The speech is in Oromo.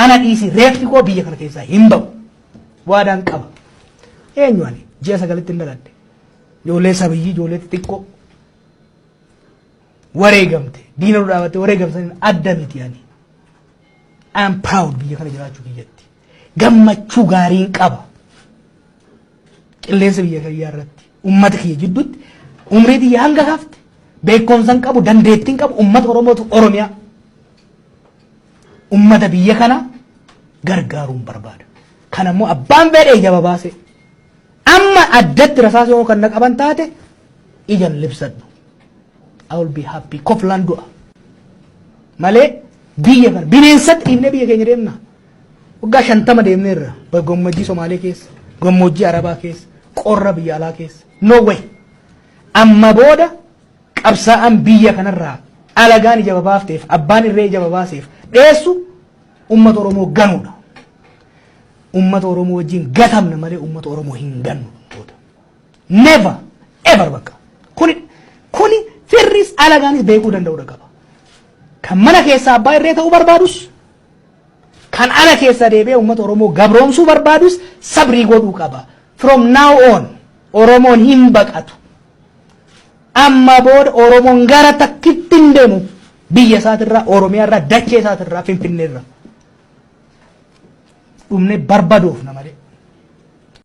Ana dhiisi, reeffi koo biyya kana keessaa hin ba'u. Waadaan qaba. Eenyu ani? Ji'a 9tti hin dhaladhe. Ijoollee sabiyyii, ijoollee xixiqqoo wareegamte, diina nu dhaabatte wareegamsaniin adda miti ani. I am proud biyya kana jiraachuu kiyyatti. Gammachuu gaariin qaba. Qilleensa biyya kiyyaa irratti, ummata kiyya jidduutti, umrii tiyya hanga hafte, beekumsa qabu, dandeettiin qabu, ummata Oromootu, Oromiyaa, ummata biyya kana gargaaruun barbaada. Kana immoo abbaan fedhe ija babaase amma addatti rasaasa yoo kan na qaban taate ijan libsadhu. I will be happy. Koflaan du'a. Malee biyya kana bineensatti dhiibnee biyya keenya deemna. Waggaa 50 deemneerra, gammoojjii Somaalee keessa, gammoojjii Arabaa keessa, qorra biyya alaa keessa. No way. Amma booda qabsaa'aan biyya kanarraa alagaan ija babaafteef, abbaan irree ija babaaseef dheessu ummata Oromoo ganuudha. Ummata Oromoo wajjin gatamna malee ummata Oromoo hin gannu. Never ever bakka. Kuni firris alagaanis beekuu danda'uudha qaba. Kan mana keessaa abbaa irree ta'uu barbaadus, kan ala keessa deebi'ee uummata Oromoo gabroomsuu barbaadus sabrii godhuu qaba. From now on Oromoon hin baqatu. Amma booda Oromoon gara takkitti hin deemu, biyya isaatirraa, Oromiyaa irraa, dachee isaatirraa, Finfinnee irraa. Dhumne barbadoofna malee.